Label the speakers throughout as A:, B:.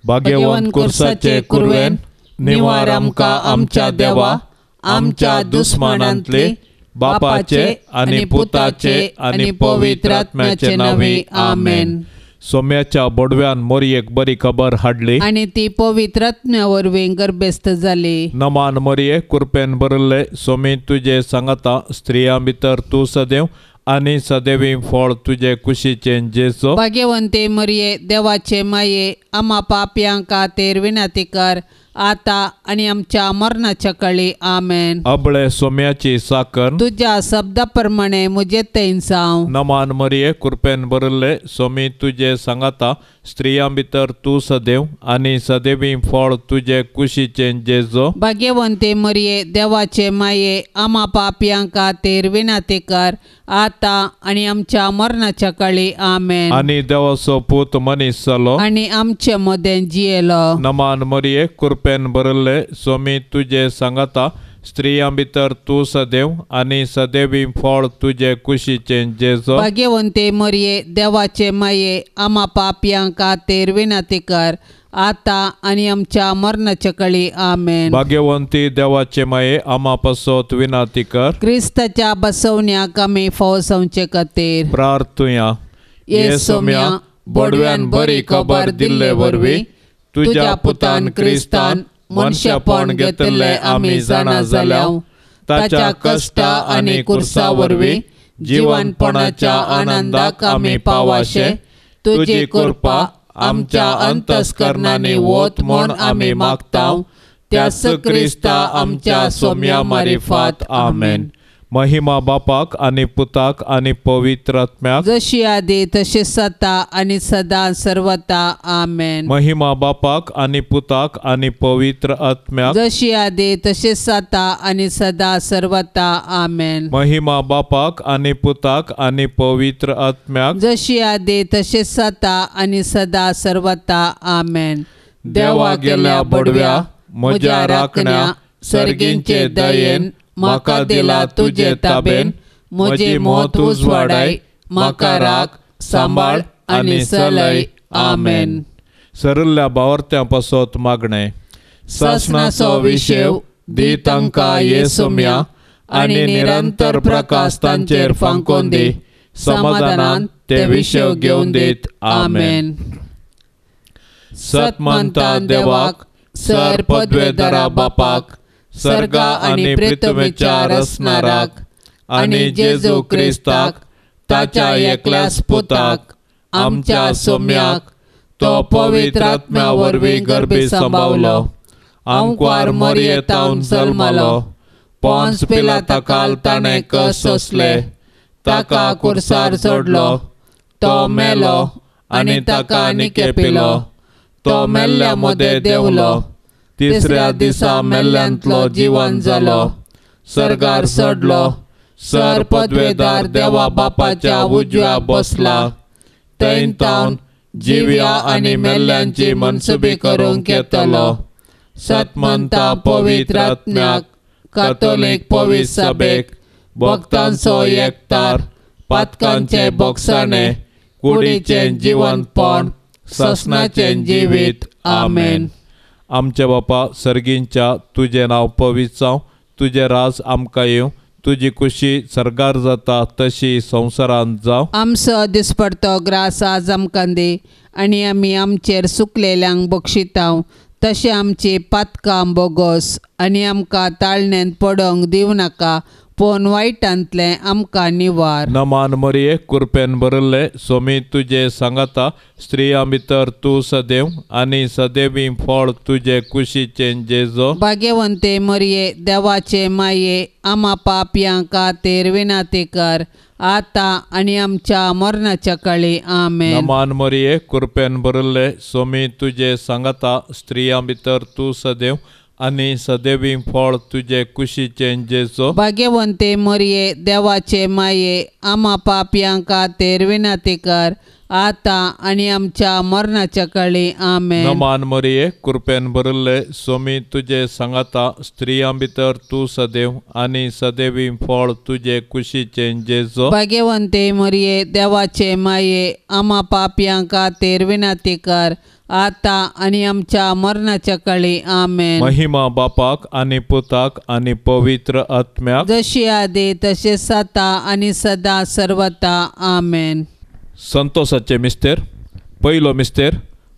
A: भाग्यवंत कुर्साचे कुरवेन निवार आमकां आमच्या देवा आमच्या दुस्मानांतले बापाचे आनी पुताचे आनी पवित्र आत्म्याचे नांवी आमेन. सोम्याच्या बोडव्यान मोरयेक बरी खबर हाडली
B: आनी ती पवित्र आत्म्या वरवीं गर्भस्थ जाली.
A: नमान मोरये कुरपेन भरिल्ले सोमी तुजे सांगाता स्त्रियां भितर तूं सदैव आनी सदैवी फळ तुजे कुशीचें जेजू.
B: भाग्यवंते मरिये देवाचे माये आमा पापयां खातीर विनंती कर आता आनी आमच्या मरणाच्या काळी आमेन.
A: अबळे सोम्याची साकर
B: तुज्या शब्दा प्रमाणे म्हजे थंय जावं.
A: नमान मरिये कुरपेन भरिल्ले सोमी तुजे सांगाता स्त्रियां भितर तूं सदैव आनी सदैवी फळ तुजे कुशीचें जेजू.
B: भाग्यवंते मरिये देवाचे माये आमा पापयां खातीर विनंती कर आता आनी आमच्या मरणाच्या काळी आमेन.
A: आनी देवाचो पूत मनीस जालो
B: आनी आमचे मदें जियेलो.
A: नमान मरिये कुरपेन भरिल्ले सोमी तुजे सांगाता स्त्रियां भितर तूं सदैव आनी सदैवी फळ तुजे कुशीचें जेजू.
B: भाग्यवंते मरिये देवाचे माये आमा पापयां खातीर विनंती कर आता आनी आमच्या मरणाच्या काळी आमेन.
A: भाग्यवंती देवाचे माये आमा पासत विनंती कर.
B: क्रिस्ताच्या बसवण्याक आमी फावो जावचे खातीर
A: प्रार्थुया.
B: ये सोम्या बोडव्यान बरी खबर दिल्ले वरवीं
A: तुज्या पुतान क्रिस्तान मनशापण घेतिल्लें आमी जाणा जाल्या. ताच्या कश्टा आनी कुर्सा वरवीं जिवनपणाच्या आनंदाक आमी पावाशे तुजी कृपा आमच्या अंतस्करणांनी वत म्हूण आमी मागता. त्याच क्रिस्ता आमच्या सोम्या मारिफात आमेन. महिमा बापाक आनी पुताक आनी पवित्र आत्म्याक
B: जशी आदी तशी सता आनी सदा सर्वता आमेन.
A: महिमा बापाक आनी पुताक आनी पवित्र आत्म्याक
B: जशी आदी तशी सता आनी सदा सर्वता आमेन.
A: महिमा बापाक आनी पुताक आनी पवित्र आत्म्याक
B: जशी आदी तशी सता आनी सदा सर्वता आमेन.
A: देवा गेल्या बडव्या म्हज्या राखण्या सर्गींचे दयेन म्हाका दिला तुजे ताबेन म्हजी मत उजवाडाय म्हाका राख सांबाळ आनी सलय आमेन. सरल्या बावर्त्यां पासत मागणें. सासणाचो विशेव दी तांकां येसुम्या आनी निरंतर प्रकाश तांचेर फांकोवन दी. समाधानान ते विशेव घेवन दीत आमेन. सतमंता देवाक सर पदवेदारा बापाक सर्गा आनी पृथ्वीच्या रचणाराक आनी जेजू क्रिस्ताक ताच्या एकल्याच पुताक आमच्या सोम्याक तो पवित्र आत्म्या वरवीं गर्भी सांबावलो आंकवार मरयेतावन जल्मलो पोन्स पिलाता ताणें कश्ट सोंसले ताका कुर्सार चडलो तो मेलो आनी ताका निकेपिलो तो मेल्ल्या मदें देंवलो तिसऱ्या दिसा मेल्ल्यांतलो जिवन जालो सर्गार चडलो सर पदवेदार देवा बापाच्या उजव्या बसला थंय तावन जिव्या आनी मेल्ल्यांची मनसुबी करूंक येतलो. सतमंता पवित्र आत्म्याक कातोलीक पवित्र सभेक भक्तांचो एकतार पातकांचे बोगसाणे कुडीचें जिवनपण ससनाचें जिवीत आमेन. आमच्या बापा सर्गींच्या तुजें नांव पवित्र जावं तुजें राज आमकां येवं तुजी कुशी सर्गार जाता तशी संवसारांत जावं.
B: आमचो दिसपडतो ग्रास आज आमकां दी आनी आमी आमचेर सुकलेल्यांक बक्षितांव तशें आमची पातकां बोगोस आनी आमकां ताळण्यांत पडोंक दिवं नाका पूण वायटांतलें आमकां निवार.
A: नमान मरिये कुरपेन भरिल्ले सोमी तुजे सांगाता स्त्रियां भितर तूं सदैव आनी सदैवी फळ तुजे कुशीचें जेजू.
B: भाग्यवंते मरिये देवाचे माये आमा पापयां खातीर विनंती कर आता आनी आमच्या मरणाच्या काळी आमेन.
A: नमान मरिये कुरपेन भरिल्ले सोमी तुजे सांगाता स्त्रियां भितर तूं सदैव आनी सदैवी फळ तुजे कुशीचें जेजू.
B: भाग्यवंते मरिये देवाचे माये आमा पापयां खातीर विनंती कर आता आनी आमच्या मरणाच्या काळी आमेन.
A: नमान मरिये कुरपेन भरिल्ले सोमी तुजे सांगाता स्त्रियां भितर तूं सदैव आनी सदैवी फळ तुजे कुशीचें जेजू.
B: भाग्यवंते मरिये देवाचे माये आमा पापयां खातीर विनंती कर आतां आनी आमच्या मरणाच्या काळी. आमेन.
A: महिमा बापाक आनी पुताक आनी पवित्र आत्म्याक,
B: जशी आदी तशें आतां आनी सदां सर्वता. आमेन.
A: संतोषाचे मिस्तेर. पयलो मिस्तेर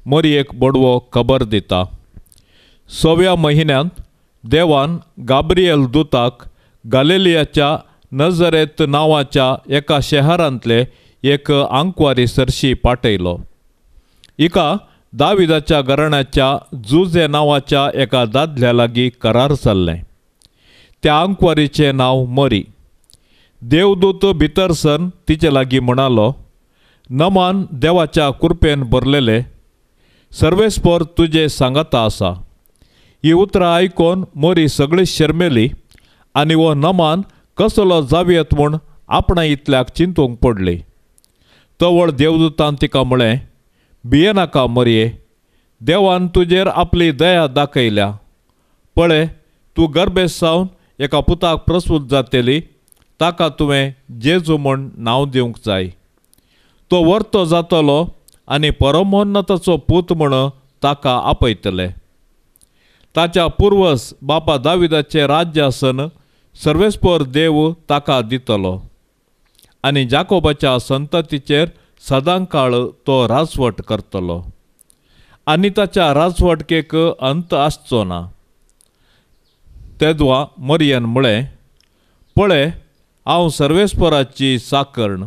A: मोरयेक बोडवो खबर दिता. सव्या म्हयन्यांत देवान गाब्रियल दुताक गालिलियाच्या नजरेत नांवाच्या एका शहरांतले एक आंकवारी सरशी पाठयलो. हिका दाविदाच्या घराण्याच्या जुजे नांवाच्या एका दादल्या लागीं करार जाल्लें. त्या आंकवारीचें नांव मरी. देवदूत भितर सर तिचे लागीं म्हणालो, नमान देवाच्या कृपेन भरलेले, सर्वेस्पर तुजे सांगाता आसा. ही उतरां आयकून मोरी सगळी शर्मेली आनी हो नमान कसलो जावयेत म्हूण आपणा इतल्याक चिंतूंक पडली. तवळ देवदूतान तिका म्हळें, भियेनाका मरये, देवान तुजेर आपली दया दाखयल्या. पळय, तूं गर्भेस्त सावन एका पुताक प्रसूत जातली, ताका तुवें जेजू म्हूण नांव दिवंक जाय. तो वर्तो जातलो आनी परमोन्नताचो पूत म्हूण ताका आपयतले. ताच्या पुर्वज बापा दाविदाचें राज्य आसन सर्वेस्पर देव ताका दितलो आनी जाकोबाच्या संततीचेर सदांकाळ तो राजवट करतलो आनी ताच्या राजवटकेक अंत आसचो ना. तेदवा मरियन म्हळें, पळय, हांव सर्वेस्पराची साकर्ण,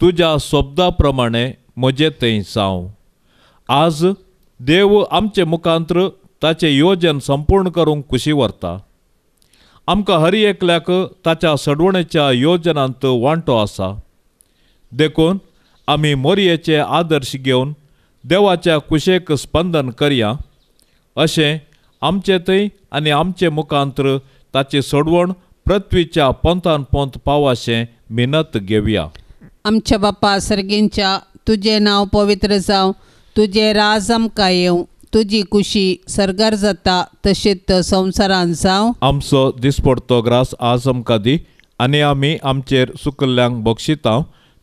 A: तुज्या शब्दा प्रमाणे म्हजे थंय जावं. आज देव आमचे मुखांत्र ताचें योजन संपूर्ण करूंक खुशी व्हरता. आमकां हर एकल्याक ताच्या सडवणेच्या योजनांत वांटो आसा. देखून आमी मोरयेचे आदर्श घेवन देवाच्या कुशेक स्पंदन करया, अशें आमचे थंय आनी आमचे मुखांत्र ताची सोडवण पृथ्वीच्या पोंतान पोंत पावाशें मिनत घेवया.
B: आमच्या बापा सर्गींच्या, तुजें नांव पवित्र जावं, तुजें राज आमकां येवं, तुजी कुशी सर्गार जाता तशेंच संवसारान जावं.
A: आमचो दिसपडतो ग्रास आज आमकां दी आनी आमी आमचेर सुकल्ल्यांक बक्षिता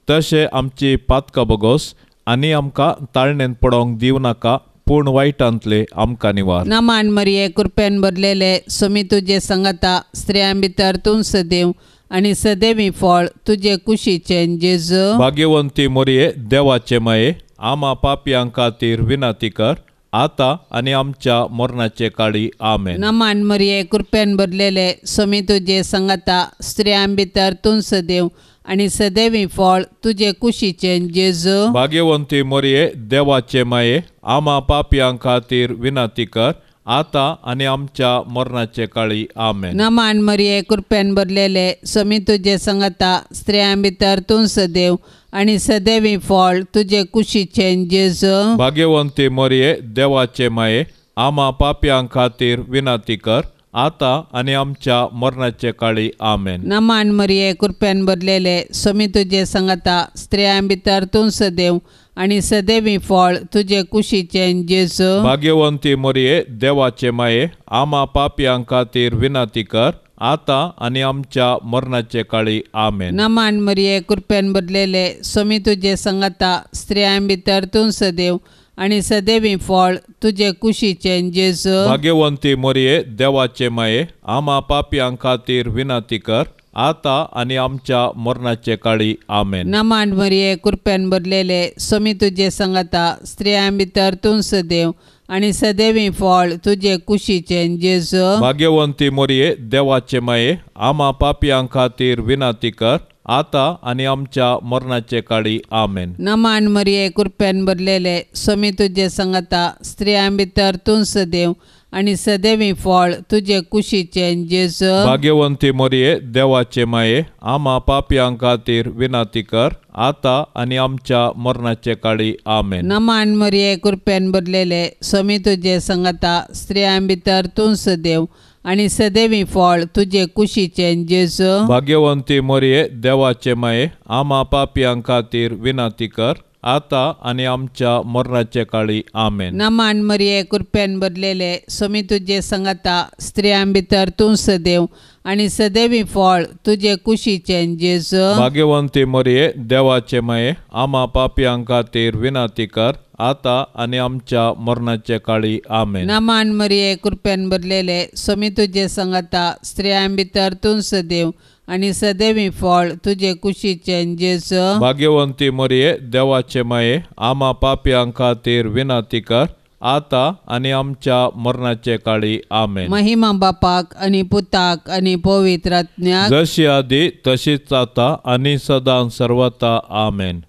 A: तशें आमची पातकां बगोस आनी आमकां ताळणेन पडोवंक दिवं नाका, पूण वायटांतले आमकां निवार.
B: नमान मरिये, कृपेन भरलेले, स्वामी तुजे संगता, स्त्रियां भितर तूं सदैव आनी सदैवी फळ तुजे कुशीचें जेजू.
A: भाग्यवंती मोरये, देवाचे माये, आमा पापयां खातीर विनंती कर, आतां आनी आमच्या मरणाचे काळी. आमेन.
B: नमान मरिये, कृपेन भरलेले, स्वामी तुजे संगता, स्त्रियां भितर तूं सदैव आनी सदैवी फळ तुजे कुशीचें जेजू.
A: भाग्यवंती मोरये, देवाचे माये, आमा पापयां खातीर विनंती कर, आतां आनी आमच्या मरणाचे काळी. आमेन.
B: नमान मरिये, कृपेन भरलेले, स्वामी तुजे संगता, स्त्रियां भितर तूं सदैव आनी सदैवी फळ तुजे कुशीचें जेजू.
A: भाग्यवंती मोरये, देवाचे माये, आमा पापयां खातीर विनंती कर, आतां आनी आमच्या मरणाचे काळी. आमेन.
B: नमान मरिये, कृपेन भरलेले, स्वामी तुजे संगता, स्त्रियां भितर तूं सदैव आनी सदैवी फळ तुजे कुशीचें जेजू.
A: भाग्यवंती मोरये, देवाचे माये, आमा पापयां खातीर विनंती कर, आतां आनी आमच्या मरणाचे काळी. आमेन.
B: नमान मरिये, कृपेन भरलेले, स्वामी तुजे संगता, स्त्रियां भितर तूं सदैव आनी सदैवी फळ तुजे कुशीचें जेजू.
A: भाग्यवंती मोरये, देवाचे माये, आमा पापयां खातीर विनंती कर, आतां आनी आमच्या मरणाचे काळी. आमेन.
B: नमान मरिये, कृपेन भरलेले, स्वामी तुजे संगता, स्त्रियां भितर तूं सदैव आनी सदैवी फळ तुजे कुशीचें जेजू.
A: भाग्यवंती मोरये, देवाचे माये, आमा पापयां खातीर विनंती कर, आतां आनी आमच्या मरणाचे काळी. आमेन.
B: नमान मरिये, कृपेन भरलेले, स्वामी तुजे संगता, स्त्रियां भितर तूं सदैव आनी सदैवी फळ तुजे कुशीचें जेजू.
A: भाग्यवंती मोरये, देवाचे माये, आमा पापयां खातीर विनंती कर, आतां आनी आमच्या मरणाचे काळी. आमेन.
B: नमान मरिये, कृपेन भरलेले, स्वामी तुजे संगता, स्त्रियां भितर तूं सदैव आनी सदैवी फळ तुजे कुशीचें जेजू.
A: भाग्यवंती मोरये, देवाचे माये, आमा पापयां खातीर विनंती कर, आता आनी आमच्या मरणाचे काळी. आमेन.
B: नमान मरिये, कृपेन भरलेले, स्वामी तुजे संगता, स्त्रियां भितर तूं सदैव आनी सदैवी फळ तुजे कुशीचें जेजू.
A: भाग्यवंती मरिये, देवाचे माये, आमा पापयां खातीर विनंती कर, आता आनी आमच्या मरणाचे काळी. आमेन.
B: नमान मरिये, कृपेन भरलेले, स्वामी तुजे संगता, स्त्रियां भितर तूं सदैव आनी सदैवी फळ तुजे कुशीचें जेजू.
A: भाग्यवंती मरिये, देवाचे माये, आमा पापयां खातीर विनंती कर, आता आनी आमच्या मरणाचे काळी. आमेन.
B: महिमा बापाक आनी पुताक आनी पवित्र आत्म्याक,
A: जशी आदी तशीच आता आनी सदां सर्वता. आमेन.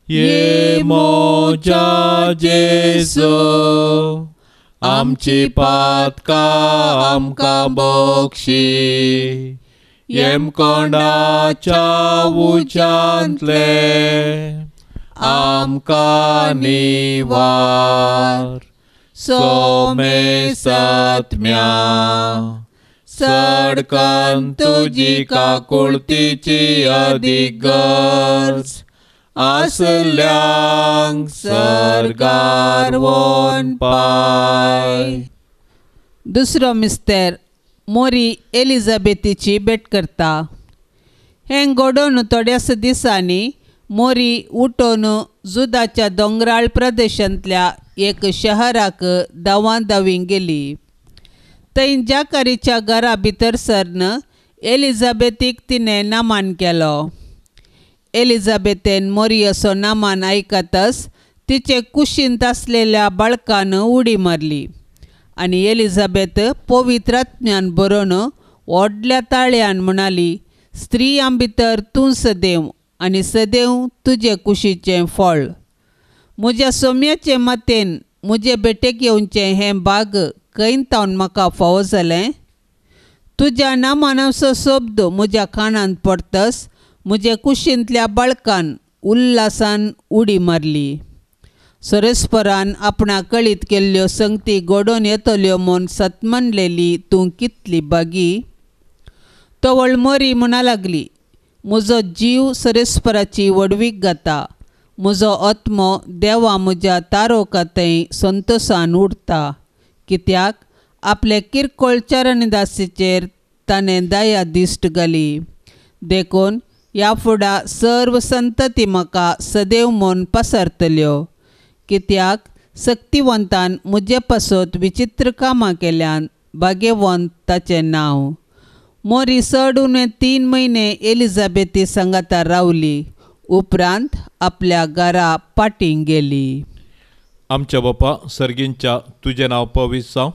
A: ये मोजा जेजू, आमची पातकां आमकां बक्षी, येमकोंडाच्या उज्यांतले आमकां निवार. सोमे सत्म्या सडकन तुजी काकुळतीची अदीक गरज आसल्यांक सर्गार वोन पाय.
B: दुसरो मिस्तेर मोरी एलिझाबेथीची भेट करता. हें घडोवन थोड्याच दिसांनी मोरी उठोवन जुदाच्या दोंगराळ प्रदेशांतल्या एक शहराक धांवा धांवी गेली. थंय जाकारीच्या घरा भितर सरन एलिझाबेथीक तिणें नामान केलो. एलिझाबेथेन मोरियाचो नामान आयकतच तिचे कुशींत आसलेल्या बाळकान उडी मारली आनी एलिझाबेथ पवित्र आत्म्यान बरोवन व्हडल्या ताळ्यान म्हणाली, स्त्रियां भितर तूं सदैव आनी सदैव तुजे कुशीचें फळ. म्हज्या सोम्याचे मतेन म्हजे भेटेक येवचें हें भाग खंय तावन म्हाका फावो जालें? तुज्या नामानाचो शब्द म्हज्या कानांत पडतच म्हजे कुशींतल्या बाळकान उल्हासान उडी मारली. सरेस्परान आपणा कळीत केल्ल्यो संगती घडोवन येतल्यो म्हूण सतमनलेली तूं कितली बागी. तवळ मोरी म्हणा लागली, म्हजो जीव सरेस्पराची व्हडवीक गाता, म्हजो आत्मो देवा म्हज्या तारोका थंय संतोशान उरता, कित्याक आपले किरकोळ चरणदासीचेर ताणें दया दिश्ट घाली. देखून ह्या फुडा सर्व संतती म्हाका सदैव म्हूण पसरतल्यो, कित्याक सक्तिवंतान म्हजे पासत विचित्र कामां केल्यान, भाग्यवंत ताचें नांव. मोरी चड उणें 3 म्हयने एलिझाबेथी सांगाता रावली, उपरांत आपल्या घरा पाटीं गेली.
A: आमच्या बापा सर्गींच्या, तुजें नांव पवित्र जावं,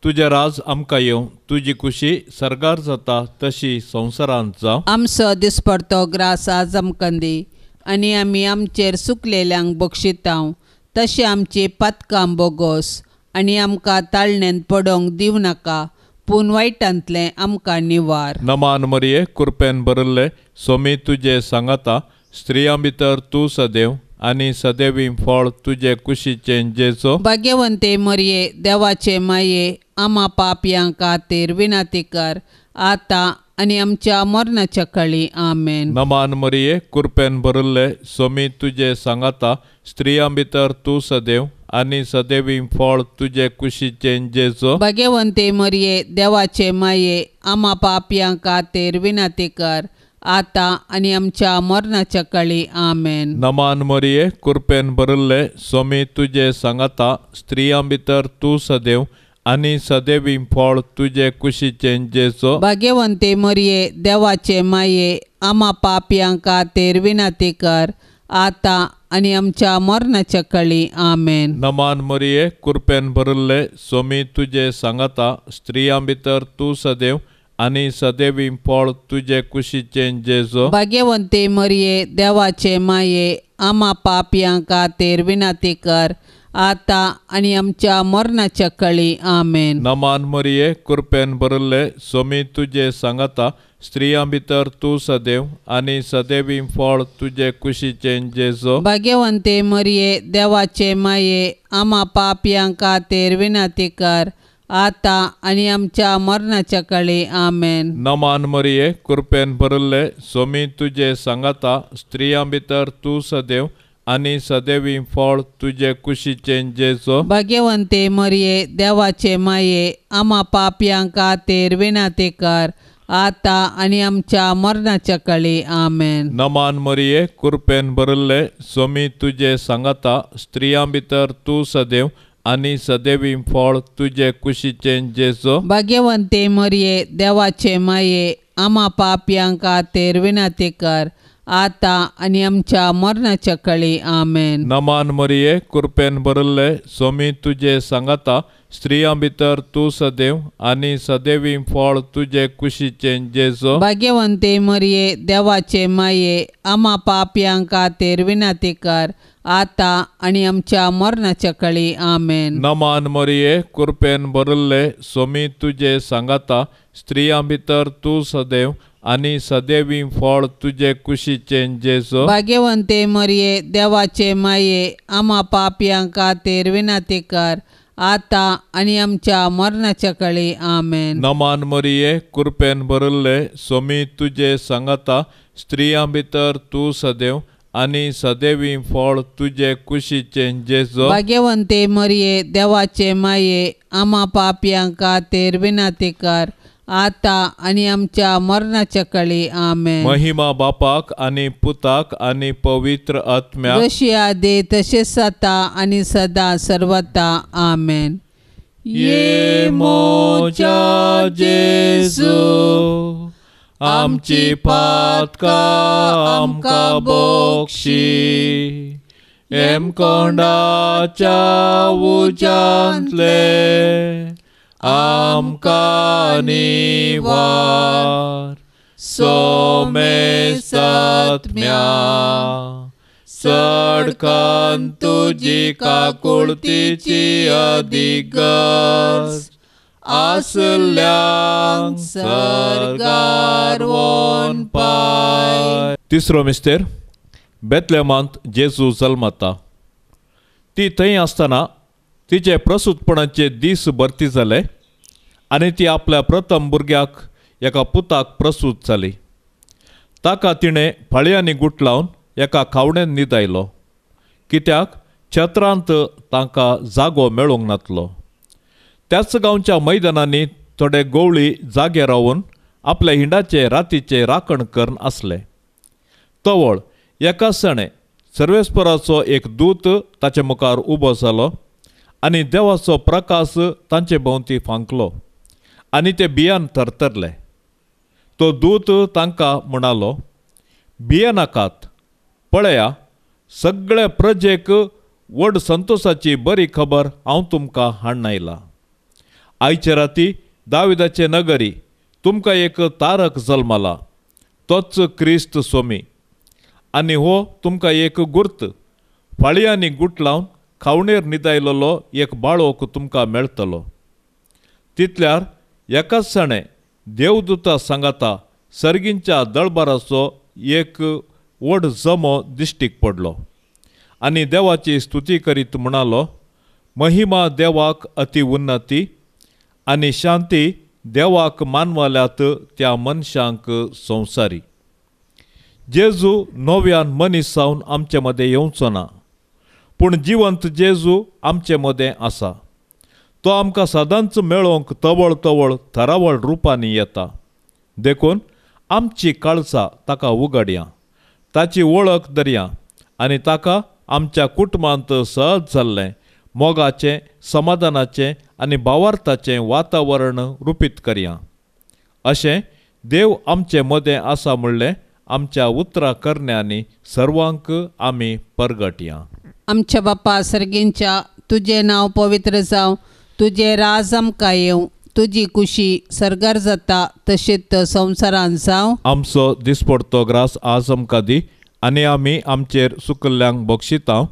A: तुजें राज आमकां येवं, तुजी खुशी सर्गार जाता तशी संवसारांत जावं.
B: आमचो दिसपडतो ग्रास आज आमकां दी आनी आमी आमचेर सुकलेल्यांक बक्षितांव तशें आमची पातकां बोगोस आनी आमकां ताळण्यांत पडोवंक दिवं नाका, पूण वायटांतलें आमकां निवार.
A: नमान मरिये, कृपेन भरिल्ले, स्वामी तुजे सांगाता, स्त्रियां भितर तूं सदैव आनी सदैवी फळ तुजे कुशीचें जेजू.
B: भाग्यवंते मरिये, देवाचे माये, आमा पापयां खातीर विनंती कर, आतां आनी आमच्या मरणाच्या काळी. आमेन.
A: नमान मरिये, कृपेन भरिल्ले, स्वामी तुजे सांगाता, स्त्रियां भितर तूं सदैव आनी सदैवी फळ तुजे कुशीचें जेजू.
B: भाग्यवंते मरिये, देवाचे माये, आमा पापयां खातीर विनंती कर, आतां आनी आमच्या मरणाच्या काळी. आमेन.
A: नमान मरिये, कृपेन भरिल्ले, स्वामी तुजे सांगाता, स्त्रियां भितर तूं सदैव आनी सदैवी फळ तुजे कुशीचें जेजू.
B: भाग्यवंते मरिये, देवाचे माये, आमा पापयां खातीर विनंती कर, आतां आनी आमच्या मरणाच्या काळी. आमेन.
A: नमान मरिये, कृपेन भरिल्ले, स्वामी तुजे सांगाता, स्त्रियां भितर तूं सदैव आनी सदैवी फळ तुजे कुशीचें जेजू.
B: भाग्यवंते मरिये, देवाचे माये, आमा पापयां खातीर विनंती कर, आतां आनी आमच्या मरणाच्या काळी. आमेन.
A: नमान मरिये, कृपेन भरिल्ले, स्वामी तुजे सांगाता, स्त्रियां भितर तूं सदैव आनी सदैवी फळ तुजे कुशीचें जेजू.
B: भाग्यवंते मरिये, देवाचे माये, आमा पापयां खातीर विनंती कर, आतां आनी आमच्या मरणाच्या काळी. आमेन.
A: नमान मरिये, कृपेन भरिल्ले, स्वामी तुजे सांगाता, स्त्रियां भितर तूं सदैव आनी सदैवी फळ तुजे कुशीचें जेजो।
B: भाग्यवंते मरिये देवाचे माये आमा पापयां खातीर विनंती कर आता आनी आमच्या मरणाच्या काळी आमेन।
A: नमान मरिये कृपेन भरिल्ले स्वामी तुजे सांगाता स्त्रियां भितर तूं सदैव आनी सदैवी फळ तुजे कुशीचें जेजो।
B: भाग्यवंते मरिये देवाचे माये आमा पापयां खातीर विनंती कर आता आनी आमच्या मरणाच्या काळी आमेन।
A: नमान मरिये कृपेन भरिल्ले स्वामी तुजे सांगाता स्त्रियां भितर तूं सदैव आनी सदैवी फळ तुजे कुशीचें जेजो।
B: भाग्यवंते मरिये देवाचे माये आमा पापयां खातीर विनंती कर आता आनी आमच्या मरणाच्या काळी आमेन।
A: नमान मरिये कृपेन भरिल्ले स्वामी तुजे सांगाता स्त्रियां भितर तूं सदैव आनी सदैवी फळ तुजे कुशीचें जेजो।
B: भाग्यवंते मरिये देवाचे माये आमा पापयां खातीर विनंती कर आता आनी आमच्या मरणाच्या काळी आमेन।
A: नमान मरिये कृपेन भरिल्ले स्वामी तुजे सांगाता स्त्रियां भितर तूं सदैव आनी सदैवी फळ तुजे कुशीचें जेजो।
B: भाग्यवंते मरिये देवाचे माये आमा पापयां खातीर विनंती कर आता आनी आमच्या मरणाच्या काळी आमेन।
A: महिमा बापाक आनी पुताक आनी पवित्र आत्म्याक,
B: जशी आदी तशेंच आतां आनी सदां सर्वता आमेन।
A: ये मोजा जेजू आमची पातकां आमकां बक्षी, हेमकोंडाच्या उज्यांतले आमकां निवार, सोमेसात्म्या चडकन तुजी काकुळतीची अदीक गरज आसल्यांक सर्गार वोन पाय। तिसरो मिस्तेर बेतलेमांत जेजू जल्मता। ती थंय आसतना तिचे प्रसूतपणाचे दीस भरती जाले आनी ती आपल्या प्रथम भुरग्याक एका पुताक प्रसूत जाली। ताका तिणें फाळयांनी गुटलावन एका खावणेन न्हिदायलो, कित्याक छत्रांत तांकां जागो मेळूंक नातलो। त्याच गांवच्या मैदानांनी थोडे गवळी जागे रावन आपल्या हिंडाचे रातीचे राखण करून आसले। तवळ एका सणे सर्वेस्पराचो एक दूत ताचे मुखार उबो जालो आनी देवाचो प्रकाश तांचे भोंवती फांकलो आनी ते भियान थरथरले। तो दूत तांकां म्हणालो, भियेनाकात, पळया सगळे प्रजेक व्हड संतोशाची बरी खबर हांव तुमकां हाडून आयला। आयचे राती दाविदाचे नगरी तुमकां एक तारक जल्मला, तोच क्रिस्त स्वामी। आनी हो तुमकां एक गुर्त, फाळयांनी गुटलावन खावणेर न्हिदायलेलो एक बाळोक तुमकां मेळटलो। तितल्यार एकाच सणे देवदूता सांगाता सर्गींच्या दळबाराचो एक व्हड जमो दिश्टीक पडलो आनी देवाची स्तुती करीत म्हणालो, महिमा देवाक अति उन्नती आनी शांती देवाक मानवाल्यात त्या मनशांक संवसारी। जेजू नव्यान मनीस जावन आमचे मदें येवचो ना, पूण जिवंत जेजू आमचे मदें आसा। तो आमकां सदांच मेळोवंक तवळ तवळ थरावळ रुपांनी येता। देखून आमची काळजां ताका उगडया, ताची वळख धरया आनी ताका आमच्या कुटुंबांत सहज जाल्लें मोगाचें, समाधानाचें आनी भावार्थाचें वातावरण रुपीत करया। अशें देव आमचे मदें आसा म्हणलें आमच्या उतरां करण्यांनी सर्वांक आमी परगटया।
B: आमच्या बापा सर्गींच्या, तुजें नांव पवित्र जावं, तुजें राज आमकां येवं, तुजी कुशी सर्गार जाता तशेंच संवसारांत जावं।
A: आमचो दिसपडतो ग्रास आज आमकां दी आनी आमी आमचेर सुकल्ल्यांक बक्षिता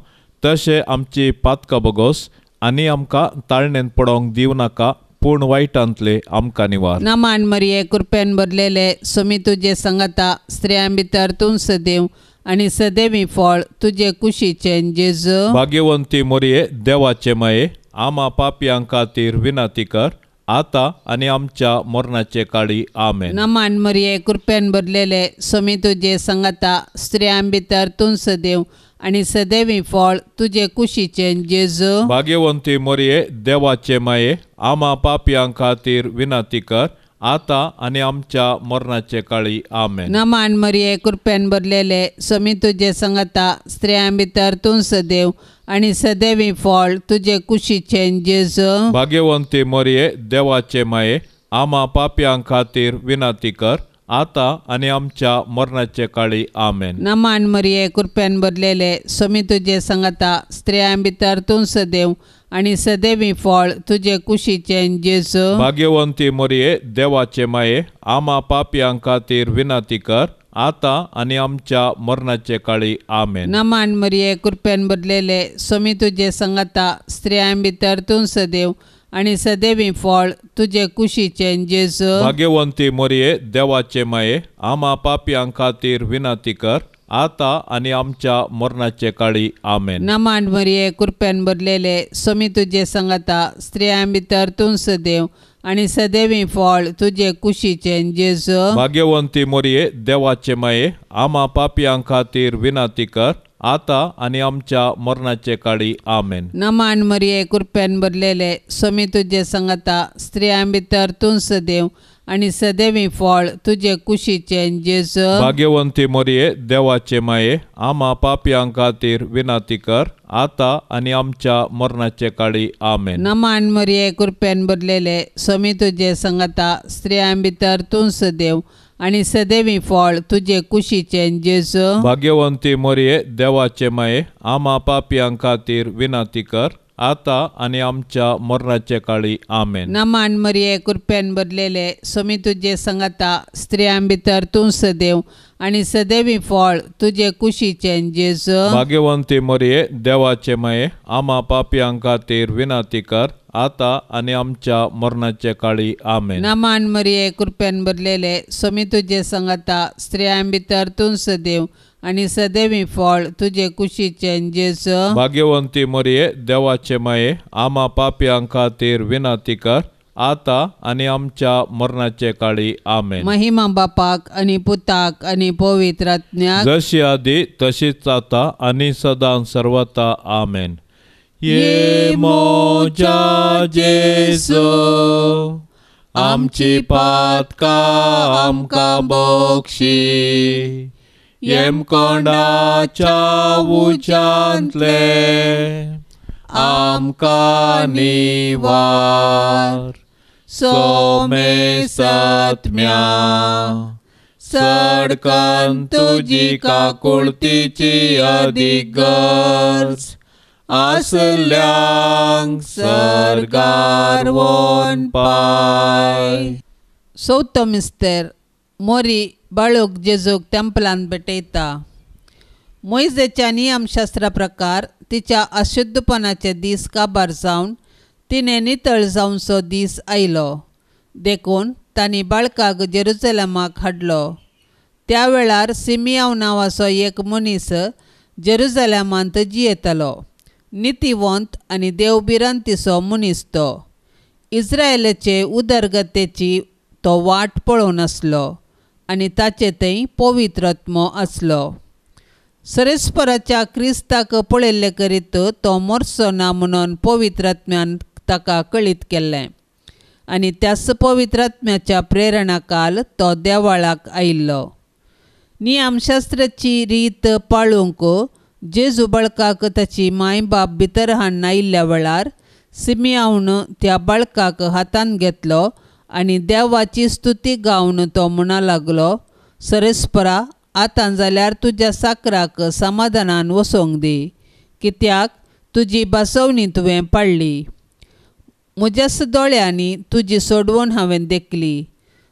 A: तशें आमची पातकां बगोस आनी आमकां ताळणेन पडोवंक दिवं नाका, पूण वायटांतले आमकां निवार।
B: नमान मरिये कृपेन भरलेले स्वामी तुजे सांगाता, स्त्रियां भितर तूं सदैव आनी सदैवी फळ तुजे कुशीचें जेजू।
A: भाग्यवंती मरिये देवाचे माये आमा पापयां खातीर विनंती कर आता आनी आमच्या मरणाचे काळी आमेन।
B: नमान मरिये कृपेन भरलेले स्वामी तुजे सांगाता, स्त्रियां भितर तूं सदैव आनी सदैवी फळ तुजे कुशीचें जेजू.
A: भाग्यवंती मरिये देवाचे माये, आमा पापयां खातीर विनंती कर आतां आनी आमच्या मरणाचे काळी. आमेन.
B: नमान मरिये, कृपेन भरलेले, स्वामी तुजे संगता, स्त्रियां भितर तूं सदैव आनी सदैवी फळ तुजे कुशीचें जेजू.
A: भाग्यवंती मरिये देवाचे माये, आमा पापयां खातीर विनंती कर आतां आनी आमच्या मरणाचे काळी. आमेन.
B: नमान मरिये, कृपेन भरलेले, स्वामी तुजे संगता, स्त्रियां भितर तूं सदैव आनी सदैवी फळ तुजे कुशीचें जेजू.
A: भाग्यवंती मरिये देवाचे माये, आमा पापयां खातीर विनंती कर आतां आनी आमच्या मरणाचे काळी. आमेन.
B: नमान मरिये, कृपेन भरलेले, स्वामी तुजे संगता, स्त्रियां भितर तूं सदैव आनी सदैवी फळ तुजे कुशीचें जेजू.
A: भाग्यवंती मरिये देवाचे माये, आमा पापयां खातीर विनंती कर आतां आनी आमच्या मरणाचे काळी. आमेन.
B: नमान मरिये, कृपेन भरलेले, स्वामी तुजे संगता, स्त्रियां भितर तूं सदैव आनी सदैवी फळ तुजे कुशीचें जेजू.
A: भाग्यवंती मरिये देवाचे माये, आमा पापयां खातीर विनंती कर आतां आनी आमच्या मरणाचे काळी. आमेन.
B: नमान मरिये, कृपेन भरलेले, स्वामी तुजे संगता, स्त्रियां भितर तूं सदैव आनी सदैवी फळ तुजे कुशीचें जेजू.
A: भाग्यवंती मरिये देवाचे माये, आमा पापयां खातीर विनंती कर आतां आनी आमच्या मरणाचे काळी. आमेन.
B: नमान मरिये, कृपेन भरलेले, स्वामी तुजे संगता, स्त्रियां भितर तूं सदैव आनी सदैवी फळ तुजे कुशीचें जेजू.
A: भाग्यवंती मरिये देवाचे माये, आमा पापयां खातीर विनंती कर आतां आनी आमच्या मरणाचे काळी. आमेन.
B: नमान मरिये, कृपेन भरलेले, स्वामी तुजे संगता, स्त्रियां भितर तूं सदैव आनी सदैवी फळ तुजे कुशीचें जेजू.
A: भाग्यवंती मरिये देवाचे माये, आमा पापयां खातीर विनंती कर आतां आनी आमच्या मरणाचे काळी. आमेन.
B: नमान मरिये, कृपेन भरलेले, स्वामी तुजे संगता, स्त्रियां भितर तूं सदैव आनी सदैवी फळ तुजे कुशीचें जेजू.
A: भाग्यवंती मरिये देवाचे माये, आमा पापयां खातीर विनंती कर आतां आनी आमच्या मरणाचे काळी. आमेन.
B: महिमा बापाक आनी पुताक आनी पवित्र आत्म्याक,
A: जशी आदी तशीच आतां आनी सदां सर्वता. आमेन. ये मोजा जेजू, आमची पातकां आमकां बक्षी, येमकोंडाच्या उज्यांतले आमकां निवार. सोमे सत्म्या सडकन तुजी काकुळतीची अदीक गरज आसल्यांक सर्गार वोन पाय.
B: चवथो मिस्तेर. मोरी बाळूक जेजूक तेंपलान भेटयता. मोयजेच्या नियमशास्त्रा प्रकार तिच्या अशुद्धपणाचे दीस काबार जावन तिणें नितळ जावचो दीस आयलो. देखून तांणी बाळकाक जेरुजलमाक हाडलो. त्या वेळार सिमियांव नांवाचो एक मनीस जेरुजलमांत जियेतालो. नितीवंत आनी देवभिरांतीचो मनीस तो. इस्रायलाचे उदरगतेची तो वाट पळोवन आसलो आनी ताचे थंय पवित्र आत्मो आसलो. सरेस्पराच्या क्रिस्ताक पळयल्ले करीत तो मरचो ना म्हणून पवित्र आत्म्यान ताका कळीत केल्लें आनी त्याच पवित्र आत्म्याच्या प्रेरणाकाल तो देवाळाक आयिल्लो. नियमशास्त्राची रीत पाळूंक जेजू बाळकाक ताची माय बाप भितर हाडून आयिल्ल्या वेळार सिमियांवन त्या बाळकाक हातांत घेतलो आनी देवाची स्तुती गावन तो म्हणा लागलो, सरेस्परा, आतां जाल्यार तुज्या साकराक समाधानान वसोंक दी, कित्याक तुजी भासवणी तुवें पाळ्ळी. म्हज्याच दोळ्यांनी तुजी सोडवण हांवें देखली,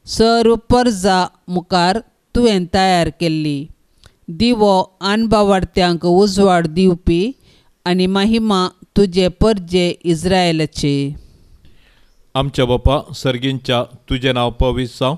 B: सर्व परजा मुखार तुवें तयार केल्ली. दिवो अनबावाडत्यांक उजवाड दिवपी आनी महिमा तुजे परजे इस्रायलाची.
A: आमच्या बापा सर्गींच्या, तुजें नांव पवित्र जावं,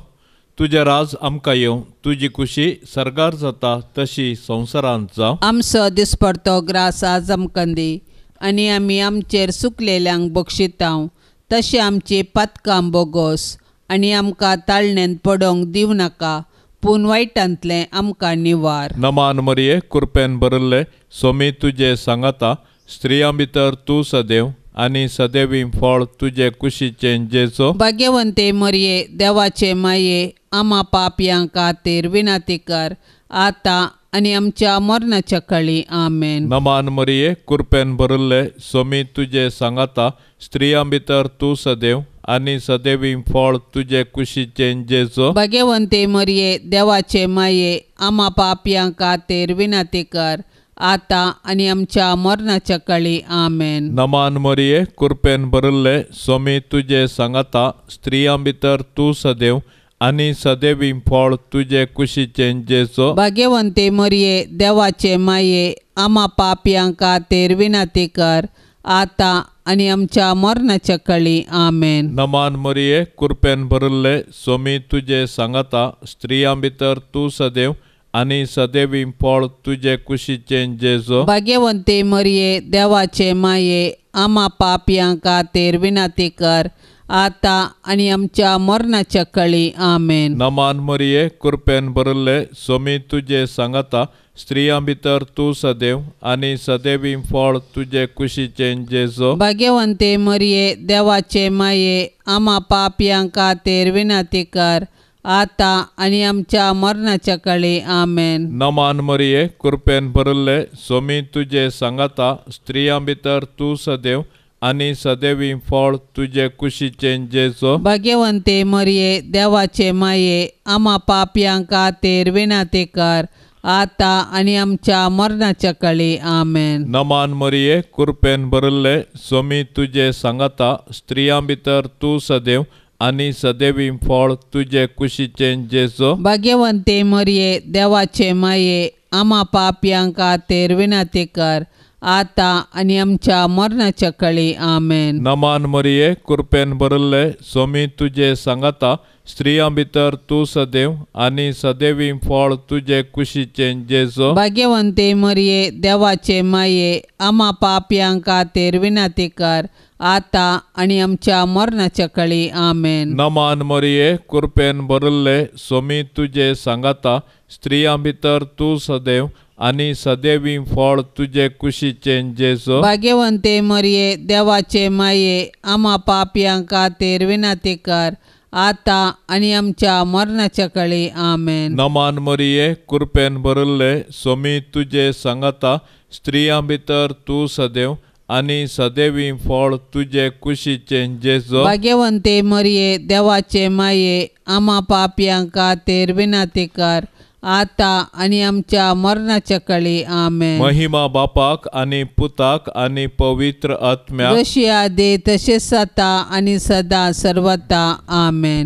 A: तुजें राज आमकां येवं, तुजी खुशी सर्गार जाता तशी संवसारांत जावं.
B: आमचो दिसपडतो ग्रास आज आमकां दी आनी आमी आमचेर सुकलेल्यांक बक्षितांव तशें आमची पातकां बोगोस आनी आमकां ताळणेंत पडोवंक दिवं नाका, पूण वायटांतलें आमकां निवार.
A: नमान मरिये, कृपेन भरिल्ले, सोमी तुजे सांगाता, स्त्रियां भितर तूं सदैव आनी सदैवी फळ तुजे कुशीचें जेजो.
B: भाग्यवंते मरिये, देवाचे माये, आमा पापयां खातीर विनंती कर, आतां आनी आमच्या मरणाच्या कळी. आमेन.
A: नमान मरिये, कृपेन भरिल्ले, सोमी तुजे सांगाता, स्त्रियां भितर तूं सदैव आनी सदैवी फळ तुजे कुशीचें जेजो.
B: भाग्यवंते मरिये, देवाचे माये, आमा पापयां खातीर विनंती कर, आतां आनी आमच्या मरणाच्या कळी. आमेन.
A: नमान मरिये, कृपेन भरिल्ले, सोमी तुजे सांगाता, स्त्रियां भितर तूं सदैव आनी सदैवी फळ तुजे कुशीचें जेजो.
B: भाग्यवंते मरिये, देवाचे माये, आमा पापयां खातीर विनंती कर, आतां आनी आमच्या मरणाच्या कळी. आमेन.
A: नमान मरिये, कृपेन भरिल्ले, सोमी तुजे सांगाता, स्त्रियां भितर तूं सदैव आनी सदैवी फळ तुजे कुशीचें जेजो.
B: भाग्यवंते मरिये, देवाचे माये, आमा पापयां खातीर विनंती कर, आतां आनी आमच्या मरणाच्या कळी. आमेन.
A: नमान मरिये, कृपेन भरिल्ले, सोमी तुजे सांगाता, स्त्रियां भितर तूं सदैव आनी सदैवी फळ तुजे कुशीचें जेजो.
B: भाग्यवंते मरिये, देवाचे माये, आमा पापयां खातीर विनंती कर, आतां आनी आमच्या मरणाच्या कळी. आमेन.
A: नमान मरिये, कृपेन भरिल्ले, सोमी तुजे सांगाता, स्त्रियां भितर तूं सदैव आनी सदैवी फळ तुजे कुशीचें जेजो.
B: भाग्यवंते मरिये, देवाचे माये, आमा पापयां खातीर विनंती कर, आतां आनी आमच्या मरणाच्या कळी. आमेन.
A: नमान मरिये, कृपेन भरिल्ले, सोमी तुजे सांगाता, स्त्रियां भितर तूं सदैव आनी सदैवी फळ तुजे कुशीचें जेजो.
B: भाग्यवंते मरिये, देवाचे माये, आमा पापयां खातीर विनंती कर, आतां आनी आमच्या मरणाच्या कळी. आमेन.
A: नमान मरिये, कृपेन भरिल्ले, सोमी तुजे सांगाता, स्त्रियां भितर तूं सदैव आनी सदैवी फळ तुजे कुशीचें जेजो.
B: भाग्यवंते मरिये, देवाचे माये, आमा पापयां खातीर विनंती कर, आतां आनी आमच्या मरणाच्या कळी. आमेन.
A: नमान मरिये, कृपेन भरिल्ले, सोमी तुजे सांगाता, स्त्रियां भितर तूं सदैव आनी सदैवी फळ तुजे कुशीचें जेजो.
B: भाग्यवंते मरिये, देवाचे माये, आमा पापयां खातीर विनंती कर, आतां आनी आमच्या मरणाच्या कळी. आमेन.
A: नमान मरिये, कृपेन भरिल्ले, सोमी तुजे सांगाता, स्त्रियां भितर तूं सदैव आनी सदैवी फळ तुजे कुशीचें जेजो.
B: भाग्यवंते मरिये, देवाचे माये, आमा पापयां खातीर विनंती कर, आतां आनी आमच्या मरणाच्या कळी. आमेन.
A: महिमा बापाक आनी पुताक आनी पवित्र आत्म्याक,
B: जशी आदी तशेंच आतां आनी सदां सर्वता. आमेन.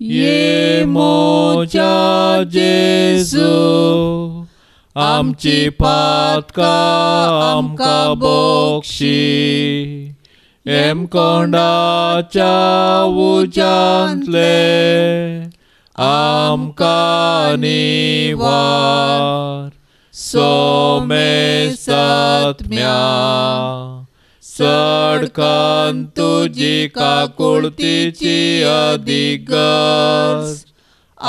A: ये मोजा जेजू, आमची पातकां आमकां बक्षी, हेमकोंडाच्या उज्यांतले आमकां निवार. सोमेसात्म्या सडकन तुजी काकुळतीची अधिगज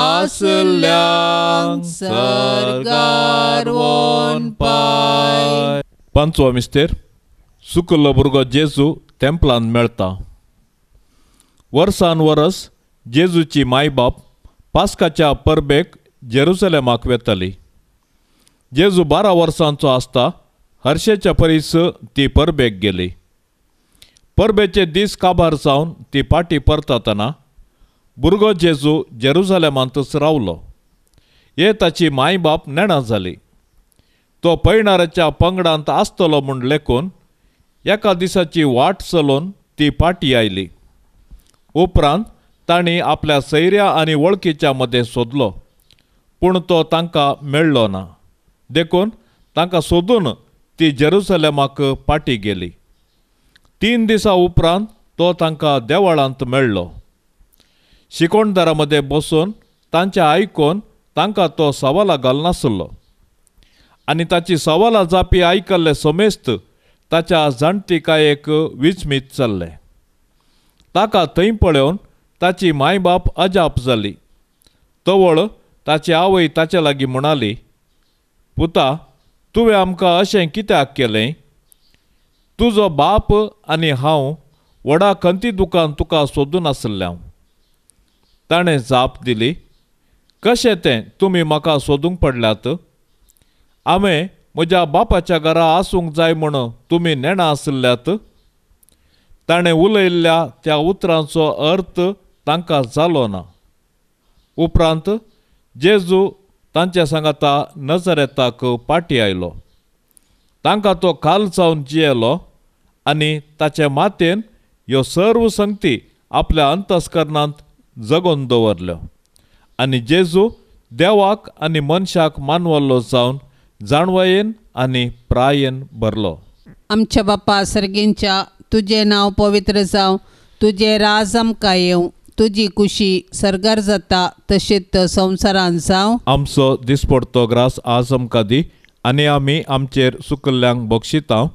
A: आसल्यांक सर्गार वोन पाय. पांचवो मिस्तेर, सुकुल्लो भुरगो जेजू तेंपलान मेळटा. वर्सान वरस जेजूची मायबाप पास्काच्या परबेक जेरुसलेमाक वेताली. जेजू 12 वर्सांचो आसता हर्षेच्या परीस ती परबेक गेली. परबेचे दीस काबार जावन ती पाटी परतातना भुरगो जेजू जेरुसलेमांतच रावलो. हे ताची मायबाप नेणा जाली. तो पयणाराच्या पंगडांत आसतलो म्हूण लेखून एका दिसाची वाट चलोवन ती पाटी आयली. उपरांत तांणी आपल्या सैऱ्या आनी वळखीच्या मदें सोदलो, पूण तो तांकां मेळ्ळो ना. देखून तांकां सोदून ती जेरुसलेमाक पाटी गेली. 3 दिसां उपरांत तो तांकां देवळांत मेळ्ळो. शिकोणदारा मदें बसून तांचें आयकून तांकां तो सवालां घालनासलो आनी ताची सवालां जापी आयकल्ले समेस्त ताच्या जाणटिकायेक विचमीत जाल्ले. ताका थंय पळोवन ताची मायबाप अजाप जाली. तवळ ताची आवय ताचे लागीं म्हणाली, पुता, तुवें आमकां अशें कित्याक केलें? तुजो बाप आनी हांव व्हडा खंती दुकान तुका सोदून आशिल्लें हांव. ताणें जाप दिली, कशें तें तुमी म्हाका सोदूंक पडल्यात? हांवें म्हज्या बापाच्या घरा आसूंक जाय म्हूण तुमी नेणा आशिल्ल्यात. ताणें उलयल्ल्या त्या उतरांचो अर्थ तांकां जालो ना. उपरांत जेजू तांच्या सांगाता नजरेताक पाटी आयलो. तांकां तो खाल जावन जियेलो आनी ताचे मातेन ह्यो सर्व संगती आपल्या अंतस्करणांत जगोवन दवरल्यो. आनी जेजू देवाक आनी मनशाक मानवल्लो जावन जाणवयेन आनी प्रायेन भरलो.
B: आमच्या बापा सर्गींच्या, तुजें नांव पवित्र जावं, तुजें राज आमकां येवं, तुजी कुशी सर्गार जाता तशेंच संवसारांत जावं.
A: आमचो दिसपडतो ग्रास आज आमकां दी आनी आमी आमचेर सुकल्ल्यांक बक्षिता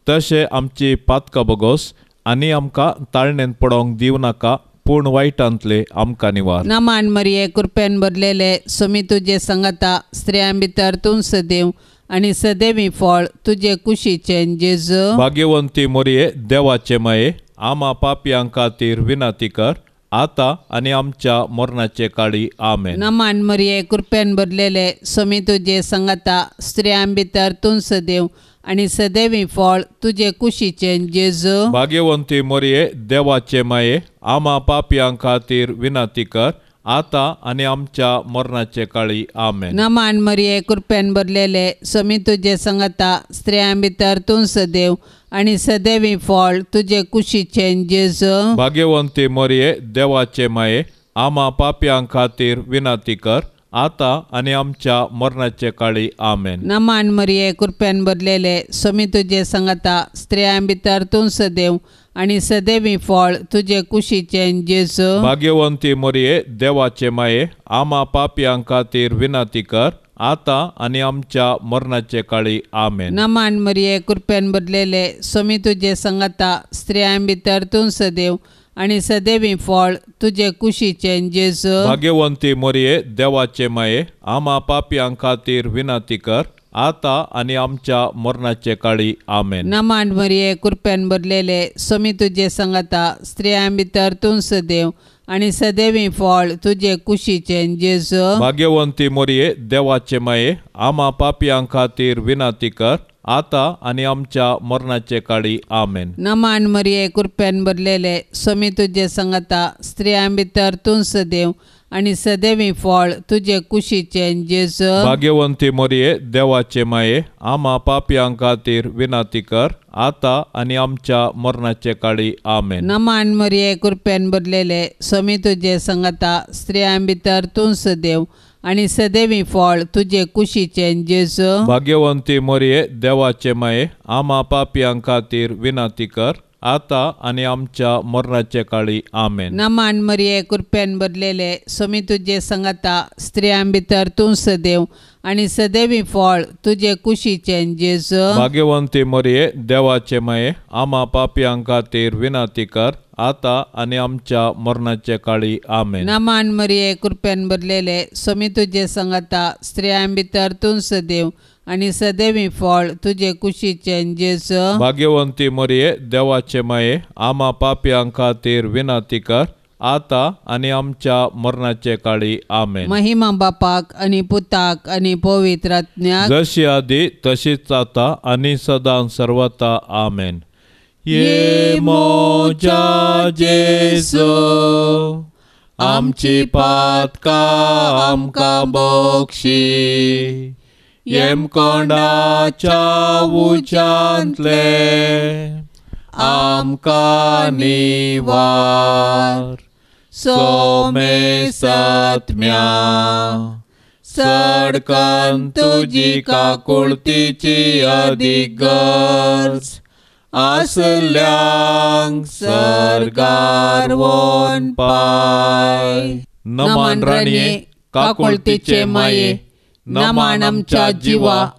A: तशें आमची पातकां बगोस आनी आमकां ताळणेंत पडोवंक दिवं नाका, पूण वायटांतले आमकां निवार.
B: नमान मरिये, कृपेन भरलेले, स्वामी तुजे संगता, स्त्रियां भितर तूं सदैव आनी सदैवी फळ तुजे कुशीचें जेजू.
A: भाग्यवंती मोरये, देवाचे माये, आमा पापयां खातीर विनंती कर आतां आनी आमच्या मरणाचे काळी. आमेन.
B: नमान मरिये, कृपेन भरलेले, स्वामी तुजे संगता, स्त्रियां भितर तूं सदैव आनी सदैवी फळ तुजे कुशीचें जेजू.
A: भाग्यवंती मोरये, देवाचे माये, आमा पापयां खातीर विनंती कर आतां आनी आमच्या मरणाचे काळी. आमेन.
B: नमान मरिये, कृपेन भरलेले, स्वामी तुजे संगता, स्त्रियां भितर तूं सदैव आनी सदैवी फळ तुजे कुशीचें जेजू.
A: भाग्यवंती मोरये, देवाचे माये, आमा पापयां खातीर विनंती कर आतां आनी आमच्या मरणाचे काळी. आमेन.
B: नमान मरिये, कृपेन भरलेले, स्वामी तुजे संगता, स्त्रियां भितर तूं सदैव आनी सदैवी फळ तुजे कुशीचें जेजू.
A: भाग्यवंती मोरये, देवाचे माये, आमा पापयां खातीर विनंती कर आतां आनी आमच्या मरणाचे काळी. आमेन.
B: नमान मरिये, कृपेन भरलेले, स्वामी तुजे संगता, स्त्रियां भितर तूं सदैव आनी सदैवी फळ तुजे कुशीचें जेजू.
A: भाग्यवंती मोरये, देवाचे माये, आमा पापयां खातीर विनंती कर आतां आनी आमच्या मरणाचे काळी. आमेन.
B: नमान मरिये, कृपेन भरलेले, स्वामी तुजे संगता, स्त्रियां भितर तूं सदैव आनी सदैवी फळ तुजे कुशीचें जेजू.
A: भाग्यवंती मोरये, देवाचे माये, आमा पापयां खातीर विनंती कर आतां आनी आमच्या मरणाचे काळी. आमेन.
B: नमान मरिये, कृपेन भरलेले, स्वामी तुजे संगता, स्त्रियां भितर तूं सदैव आनी सदैवी फळ तुजे कुशीचें जेजू.
A: भाग्यवंती मोरये, देवाचे माये, आमा पापयां खातीर विनंती कर आतां आनी आमच्या मरणाचे काळी. आमेन.
B: नमान मरिये, कृपेन भरलेले, स्वामी तुजे संगता, स्त्रियां भितर तूं सदैव आनी सदैवी फळ तुजे कुशीचें जेजू.
A: भाग्यवंती मोरये, देवाचे माये, आमा पापयां खातीर विनंती कर आतां आनी आमच्या मरणाचे काळी. आमेन.
B: नमान मरिये, कृपेन भरलेले, स्वामी तुजे संगता, स्त्रियां भितर तूं सदैव आनी सदैवी फळ तुजे कुशीचें जेजू.
A: भाग्यवंती मोरये, देवाचे माये, आमा पापयां खातीर विनंती कर आतां आनी आमच्या मरणाचे काळी. आमेन.
B: नमान मरिये, कृपेन भरलेले, स्वामी तुजे संगता, स्त्रियां भितर तूं सदैव आनी सदैवी फळ तुजे कुशीचें जेजू.
A: भाग्यवंती मोरये, देवाचे माये, आमा पापयां खातीर विनंती कर आतां आनी आमच्या मरणाचे काळी. आमेन.
B: महिमा बापाक आनी पुताक आनी पवित्र आत्म्याक,
A: जशी आदी तशीच आतां आनी सदां सर्वता. आमेन. ये मोजा जेजू, आमची पातकां आमकां बक्षी, येमकोंडाच्या उज्यांतले आमकां निवार. सोमे सत्म्या सडकन तुजी काकुळतीची अदीक गरज आसल्यांक सर्गार वोन पाय. नमान राणये, काकुळतीचे माये, नमान आमच्या जिवा,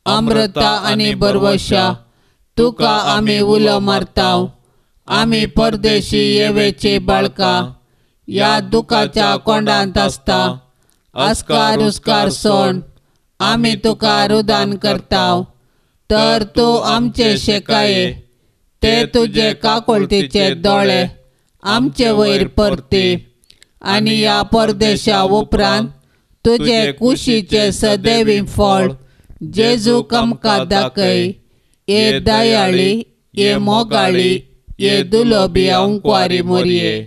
A: अमृता आनी बरवशा, तुका आमी उलो मारताव. आमी परदेशी येवेचे बाळका, ह्या दुखाच्या कोंडांत आसता.
B: अस्कार उस्कार सोण आमी तुका रुदान करताव तर तूं आमचे शेकाये ते तुजे काकुळतीचे दोळे आमचे वयर परती आनी ह्या परदेशा उपरांत तुजे कुशीचे सदैवी फळ जेजूक आमकां दाखय. ये दयाळी ये मोगाळी ये दुलोबी अंकवारी मोरये.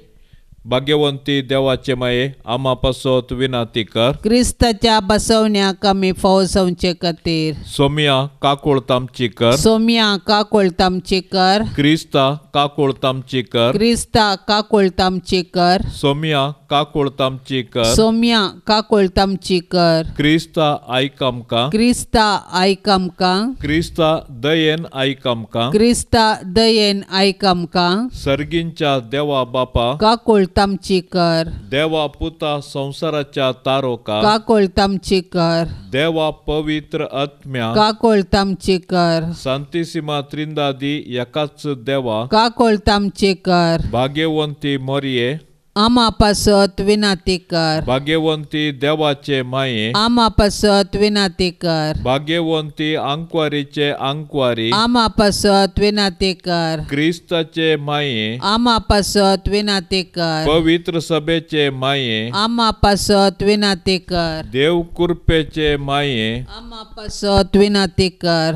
A: भाग्यवंती देवाचे माये आमा पासत विनाती कर.
B: क्रिस्ताच्या बसवण्याक आमी फौसवचे खातीर.
A: सोमिया काकुळत आमची कर.
B: सोमिया काकुळत आमची कर.
A: क्रिस्ता काकुळत आमची कर.
B: क्रिस्ता काकुळत आमची कर.
A: सोमिया काकुळत आमची कर.
B: सोमिया काकुळत आमची कर.
A: क्रिस्ता आयक आमकां.
B: क्रिस्ता आयक आमकां.
A: क्रिस्ता दयेन आयक आमकां.
B: क्रिस्ता दयेन आयक आमकां.
A: सर्गींच्या देवा बापा
B: काकुळत आमची कर.
A: देवा पुता संवसाराच्या तारोका
B: काकुळत आमची कर.
A: देवा पवित्र आत्म्या
B: काकुळत आमची कर.
A: सांतिसिमा त्रिंदादी एकाच देवा
B: काकुळत आमची कर.
A: भाग्यवंती मोरये
B: आमा पासत विनाती कर.
A: भाग्यवंती देवाचे माये
B: आमा पासत विनाती कर.
A: भाग्यवंती आंकवारीचे आंकवारी
B: आमा पासत विनाती कर.
A: क्रिस्ताचे माये
B: आमा पासत विनाती कर.
A: पवित्र सभेचे माये
B: आमा पासत विनाती कर.
A: देव कृपेचे माये
B: आमा पासत विनाती कर.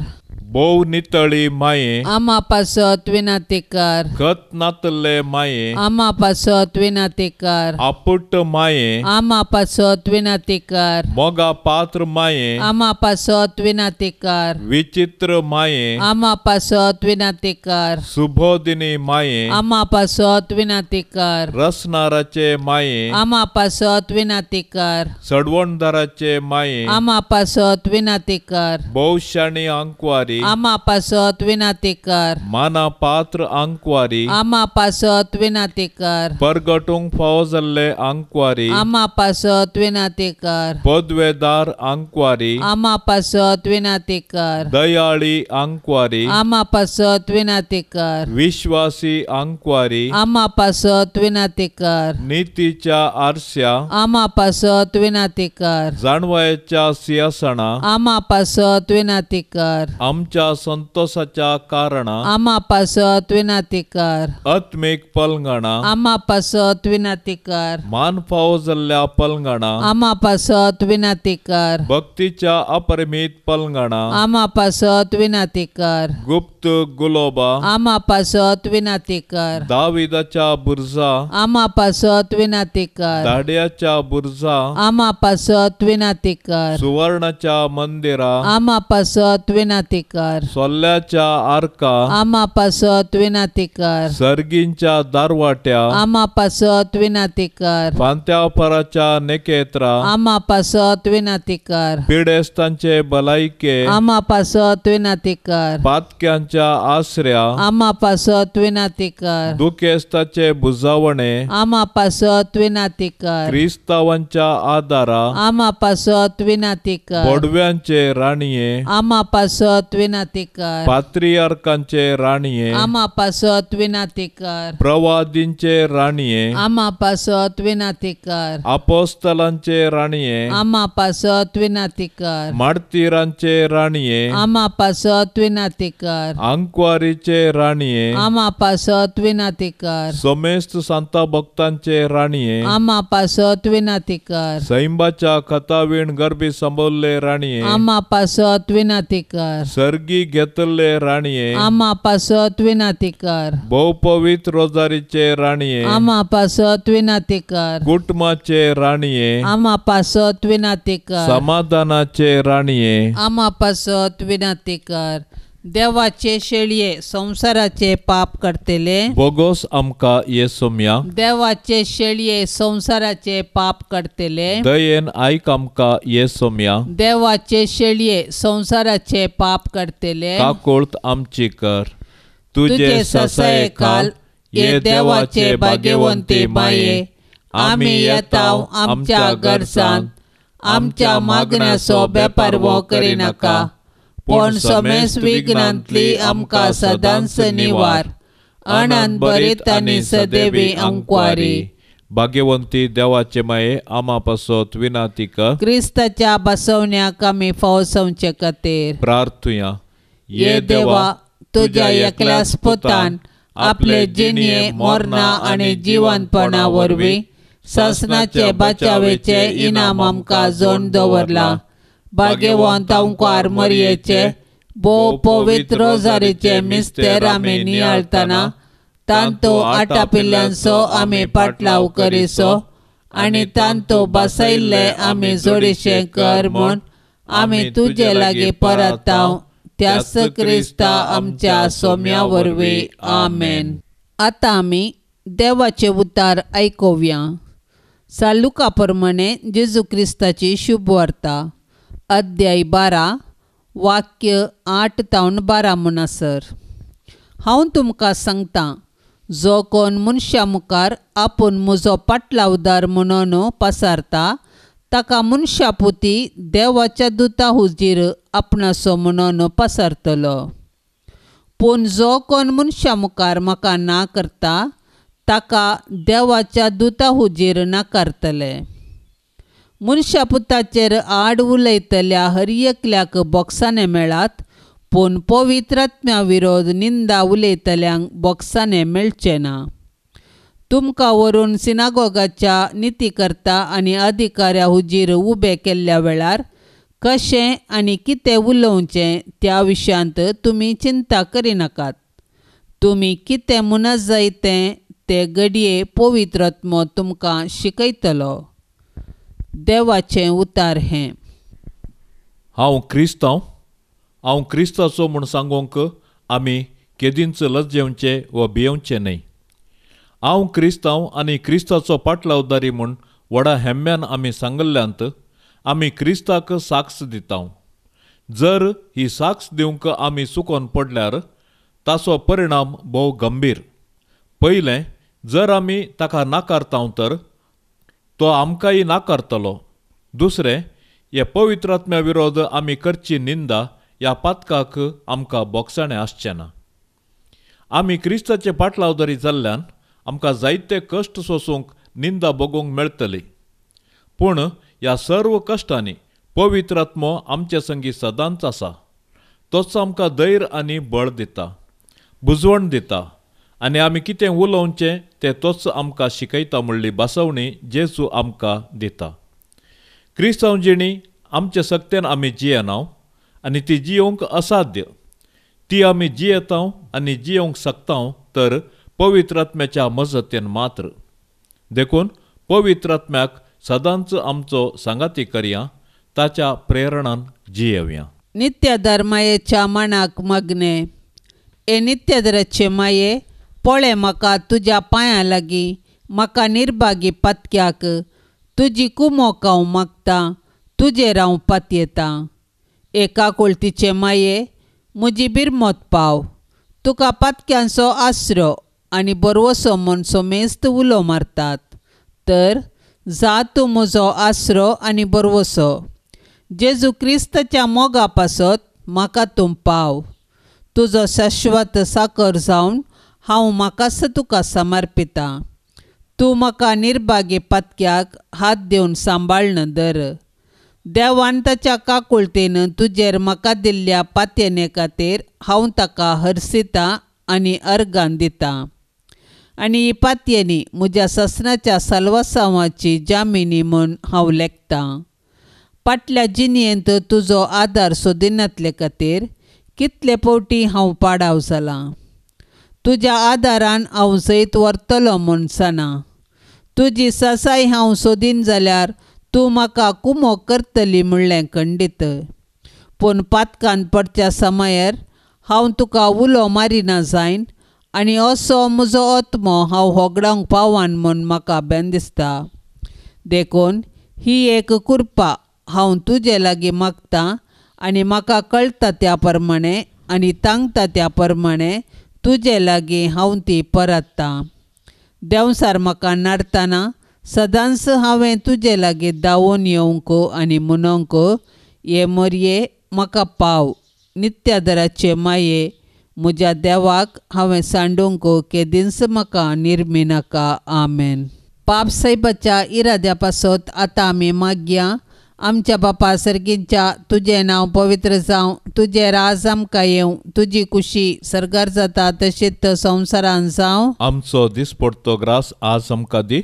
A: भोव नितळी माये
B: आमा पासत विनाती कर.
A: खत नातले माये
B: आमा पासत विनाती कर.
A: आपुट माये
B: आमा पासत विनाती कर.
A: मोगा पात्र माये
B: आमा पासत विनाती कर.
A: विचित्र माये
B: आमा पासत विनाती कर.
A: सुबोधिनी माये
B: आमा पासत विनाती कर.
A: रसनाराचे माये
B: आमा पासत विनाती कर.
A: सडवणदाराचे माये
B: आमा पासत विनाती कर.
A: भोवशाणी आंकवारी
B: आमा पासत विनाती कर.
A: माना पात्र आंकवारी
B: आमा पासत विनाती कर.
A: परगटूंक फावो जाल्ले आंकवारी
B: आमा पासत विनाती कर.
A: पदवेदार आंकवारी
B: आमा पासत विनाती कर.
A: दयाळी आंकवारी
B: आमा पासत विनाती कर.
A: विश्वासी आंकवारी
B: आमा पासत विनाती कर.
A: नितीच्या आरस्या
B: आमा पासत विनाती कर.
A: जाणवायेच्या सिंहासना
B: आमा पासत विनाती कर.
A: आमच्या संतोषाच्या कारणा
B: आमा पासत विनाती कर.
A: आत्मीक पलंगणा
B: आमा पासत विनाती कर.
A: मान फावो जाल्ल्या पलंगणा
B: आमा पासत विनाती कर.
A: भक्तीच्या अपरिमित पलंगणा
B: आमा पासत विनाती कर.
A: गुप्त गुलोबा
B: आमा पासत विनाती कर.
A: दाविदाच्या बुर्जा
B: आमा पासत विनाती कर.
A: दाड्याच्या बुर्जा
B: आमा पासत विनाती कर.
A: सुवर्णाच्या मंदिरा
B: आमा पासत विनाती कर.
A: सोल्ल्याच्या आर्का
B: आमा पासत विनाती कर.
A: सर्गींच्या दारवाट्या
B: आमा पासत विनाती कर.
A: फांत्याफराच्या नेकेत्रा
B: आमा पासत विनाती कर.
A: पिडेस्तांचे भलायके
B: आमा पासत विनाती कर.
A: पातक्यांच्या आसऱ्या
B: आमा पासत विनाती कर.
A: दुखेस्ताचे बुजावणे
B: आमा पासत विनाती कर.
A: क्रिस्तावांच्या आदारा
B: आमा पासत विनाती कर.
A: बोडव्यांचे राणये
B: आमा पासत विनाती कर.
A: पात्रियार्कांचे राणये
B: आमा पासत विनाती कर.
A: प्रवादींचे राणये
B: आमा पासत विनाती कर.
A: अपोस्तलांचे राणये
B: आमा पासत विनाती कर.
A: मार्तीरांचे राणये
B: आमा पासत विनाती कर.
A: आंकवारीचे राणये
B: आमा पासत विनाती कर.
A: समेस्त सांता भक्तांचे राणये
B: आमा पासत विनाती कर.
A: सैंबाच्या खतावीण गर्भी संबोल्ले राणये
B: आमा पासत विनाती कर.
A: सर्गी घेतले राणये
B: आमा पासत विनाती कर.
A: भोवपवित्र रोजारीचे राणये
B: आमा पासत विनाती कर.
A: कुटुंबाचे राणये
B: आमा पासत विनाती कर.
A: समाधानाचे राणये
B: आमा पासत विनाती कर. देवाचे शेळये संवसाराचे पाप करतले
A: बोगोस आमकां ये सोम्या.
B: देवाचे शेळये संवसाराचे पाप करतले
A: दयेन आयक आमकां ये सोम्या.
B: देवाचे शेळये संवसाराचे पाप करतले
A: काकुळत आमची कर.
B: तुझे ससायेखाल ये देवाचे भाग्यवंती माये आमी येताव आमच्या गरजांत आमच्या मागण्याचो बेपारवो करिनाका पूण समेस विघ्नांतली आमकां सदांच निवार. अनंत बरीत आनी सदैवी अंकवारी.
A: भाग्यवंती देवाचे माये आमा पासत विनाती कर.
B: क्रिस्ताच्या बसवण्याक आमी फावसवचे खातीर
A: प्रार्थुया.
B: ये देवा, तुज्या एकल्याच पुतान आपले जिणये मरणा आनी जिवंतपणा वरवीं सासणाचे बचावेचे इनाम आमकां जोड दवरला. भाग्यवंत अंकार मरयेचे भोव पवित्र रोजारीचे मिस्तेर आमी नियाळतना तांतो आटापिल्ल्यांचो आमी पाटलाव करिसो आनी तांतो बसयल्ले आमी जोडीशें कर म्हूण आमी तुजे लागीं परताव त्याच क्रिस्ता आमच्या सोम्या वरवीं. आमेन. आतां आमी देवाचे उतार आयकुया. सालुका प्रमाणे जेजू क्रिस्ताची शुभवार्ता, अध्याय 12 वाक्य 8 तावन 12 म्हणसर. हांव तुमकां सांगता, जो कोण मनशा मुखार आपूण म्हजो पाटलावदार म्हणून पसारता ताका मनशा पुती देवाच्या दुता हुजीर आपणासो म्हणून पसारतलो. पूण जो कोण मनशा मुखार म्हाका ना करता ताका देवाच्या दुता हुजीर नाकारतले. मनशा पुताचेर आड उलयतल्या हर एकल्याक बोक्साने मेळात, पूण पवित्र आत्म्या विरोध निंदा उलयतल्यांक बोक्साने मेळचें ना. तुमकां व्हरून सिनागोगाच्या नितीकर्ता आनी अधिकाऱ्या हुजीर उबे केल्ल्या वेळार कशें आनी कितें उलोवचें त्या विशयांत तुमी चिंता करिनाकात. तुमी कितें म्हणत जाय तें ते घडये पवित्र आत्मो तुमकां शिकयतलो. देवाचें उतार हें.
A: हांव क्रिस्तांव, हांव क्रिस्ताचो म्हूण सांगूंक आमी केदींच लजेवचें वा भियेवचें न्हय. हांव क्रिस्तांव आनी क्रिस्ताचो पाटलावदारी म्हूण व्हडा हेम्म्यान आमी सांगल्ल्यांत आमी क्रिस्ताक साक्ष दिता. जर ही साक्ष दिवंक आमी चुकोन पडल्यार ताचो परिणाम भोव गंभीर. पयलें, जर आमी ताका नाकारता तर तो आमकांय नाकारतलो. दुसरें, हे पवित्र आत्म्या विरोध आमी करची निंदा ह्या पातकाक आमकां बोगसाणें आसचें ना. आमी क्रिस्ताचे पाटलावदारी जाल्ल्यान आमकां जायते कश्ट सोसूंक निंदा भोगूंक मेळटली, पूण ह्या सर्व कश्टांनी पवित्र आत्मो आमचे संगी सदांच आसा. तोच आमकां धैर्य आनी बळ दिता, बुजवण दिता आनी आमी कितें उलोवचें तें तोच आमकां शिकयता म्हणली बसवणी जेजू आमकां दिता. क्रिस्तांव जिणी आमचे सक्तेन आमी जियेना आनी ती जियोवंक असाध्य. ती आमी जियेता आनी जियोवंक शकता तर पवित्र आत्म्याच्या मजतीन मात्र. देखून पवित्र आत्म्याक सदांच आमचो सांगाती करया, ताच्या प्रेरणान जियेवया.
B: नित्य धर्मायेच्या मनाक मग्ने ए नित्यधराचे माये, पळय म्हाका तुज्या पांयां लागीं, म्हाका निर्भागी पातक्याक तुजी कुमोक हांव मागता, तुजेर हांव पातयेतां. एका कोळतीचे माये, म्हजी बिरमत पाव, तुका पातक्यांचो आसरो आनी बरवसो म्हूण सोमेस्त उलो मारतात, तर जा तूं म्हजो आसरो आनी बरवसो. जेजू क्रिस्ताच्या मोगा पासत म्हाका तूं पाव. तुजो शाश्वत साकर जावन हांव म्हाकाच तुका समर्पितां. तूं म्हाका निर्भागी पातक्याक हात दिवन सांबाळन धर. देवान ताच्या काकुळतेन तुजेर म्हाका दिल्ल्या पातयेने खातीर हांव ताका हरसितां आनी अर्गान दितां. आनी ही पातयेनी म्हज्या ससनाच्या साल्वासांवाची जामिनी म्हूण हांव लेखतां. फाटल्या जिणेंत तुजो आदार सोदिनातले खातीर कितले फावटी हांव पाडाव जालां. तुज्या आदारान हांव जैत व्हरतलो म्हूण जाणा. तुजी सासाय हांव सोदीन जाल्यार तूं म्हाका कुमोक करतली म्हणलें खंडीत. पूण पातकान पडच्या समयार हांव तुका उलो मारिना जायन आनी असो म्हजो आत्मो हांव होगडावंक पावान म्हूण म्हाका बेन दिसता. देखून ही एक कृपा हांव तुजे लागीं मागतां आनी म्हाका कळटा त्या प्रमाणे आनी तांगता त्या प्रमाणे तुजे लागीं हांव ती परत्तां. देंवसार म्हाका नाडतना सदांच हांवें तुजे लागीं धांवून येवंक आनी म्हणोंक, ये मोरये म्हाका पाव. नित्यादराचे माये, म्हज्या देवाक हांवें सांडूंक केदींच म्हाका निर्मिनाका. आमेन. पाप सायबाच्या इराद्या पासत आतां आमी मागया. आमच्या बापा सर्गींच्या तुजें नांव पवित्र जावं, तुजें राज आमकां येवं, तुजी कुशी सर्गार जाता तशीच संवसारान जावं.
A: आमचो दिसपडतो ग्रास आज आमकां दी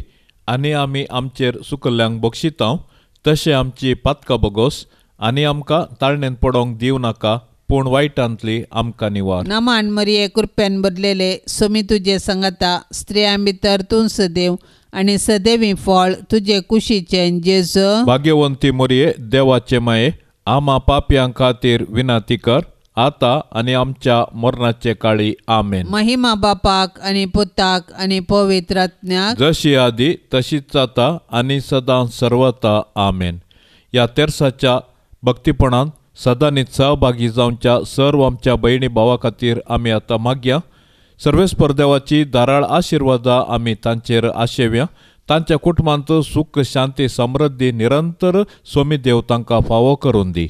A: आनी आमी आमचेर सुकल्ल्यांक बक्षितांव तशें आमची पातकां बोगोस आनी आमकां ताळणेन पडोंक दिवं नाका पूण वायटांतली आमकां निवार.
B: नमान मरिये कृपेन बदलेले सोमी तुजे सांगाता, स्त्रियां भितर तूं सदैव आनी सदैवी फळ तुजे कुशीचें जेजू.
A: भाग्यवंती मरिये देवाचे माये, आमा पापयां खातीर विनंती कर आतां आनी आमच्या मरणाचे काळी. आमेन.
B: महिमा बापाक आनी पुताक आनी पवित्र आत्म्याक,
A: जशी आदी तशीच जाता आनी सदां सर्वता. आमेन. ह्या तेर्साच्या भक्तीपणान सदांनीच सहभागी जावच्या सर्व आमच्या भयणी भावा खातीर आमी आतां मागया. सर्वेस्पर देवाची धाराळ आशिर्वादां आमी तांचेर आशेवया. तांच्या कुटुंबांत सुख शांती समृद्धी निरंतर स्वामी देव तांकां फावो करून दी.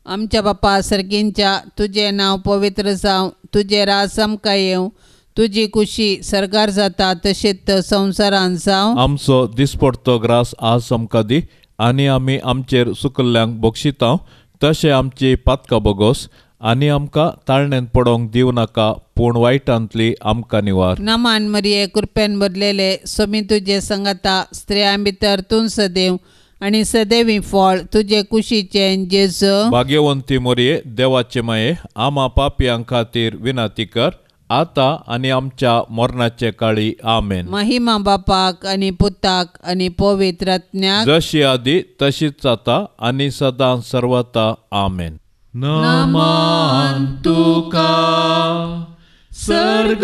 B: आमच्या बापा सर्गींच्या तुजें नांव पवित्र जावं, तुजें राज आमकां येवं, तुजी कुशी सर्गार जाता तशीच संवसारान जावं.
A: आमचो दिसपडतो ग्रास आज आमकां दी आनी आमी आमचेर सुकल्ल्यांक बक्षितांव तशें आमची पातकां बोगोस आनी आमकां ताळणेन पडोंक दिवं नाका पूण वायटांतली आमकां निवार.
B: नमान मरिये कृपेन भरलेले सोमी तुजे सांगाता, स्त्रियां भितर तूं सदैव आनी सदैवी फळ तुजे कुशीचें जेजू.
A: भाग्यवंती मरिये देवाचे माये, आमा पापयां खातीर विनंती कर आतां आनी आमच्या मरणाचे काळी. आमेन.
B: महिमा बापाक आनी पुताक आनी पवित्र आत्म्याक,
A: जशी आदी तशीच जाता आनी सदां सर्वता. आमेन. नमन तुका सर्गराणये,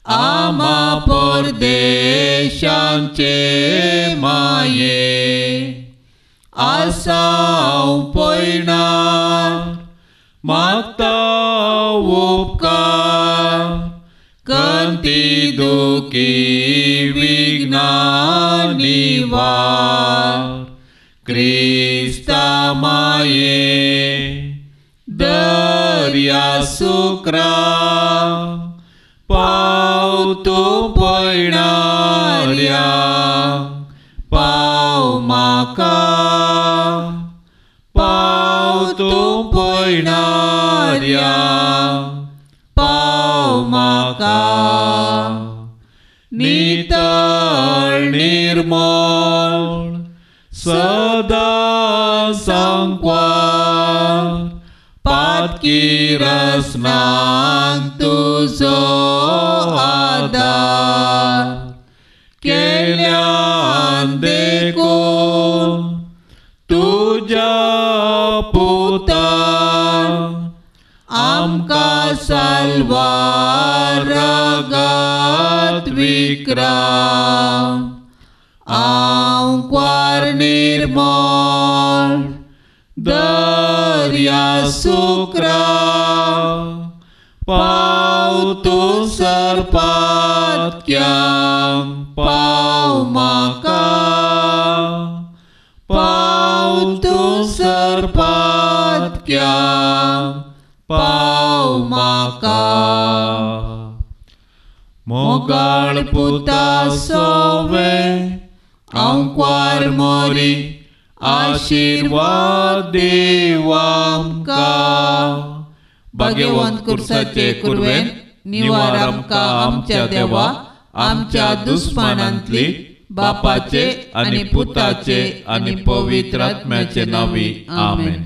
A: आमा परदेशांचे माये, आसाव पयणार मागता उपकार, कंती दुखी विघ्ना निवार, क्रिस्ता माये दर्या सुक्रा, पाव तूं पयणाऱ्या पाव म्हाका, पाव तूं पयणाऱ्या पाव म्हाका. नितळ निर्मळ सदां सांकवार, पातकी रसनांक तुजो आदार, केल्यान देखून तुज्या पुतान आमकां साल्वार रगत विक्रम. आंकवार निर्मळ दर्या सुक्रा, पाव तूं सरपातक्यांक पाव म्हाका, पाव तूं सरपातक्यांक पाव म्हाका. मोगाळ पुता सोवे आंकवार मोरी, आशिर्वाद देव आमकां.
B: भाग्यवंत कुर्साचे कुरवेन निवार आमकां आमच्या देवा, आमच्या दुस्मानांतली, बापाचे
A: आनी पुताचे आनी पवित्र आत्म्याचे नांवी. आमेन.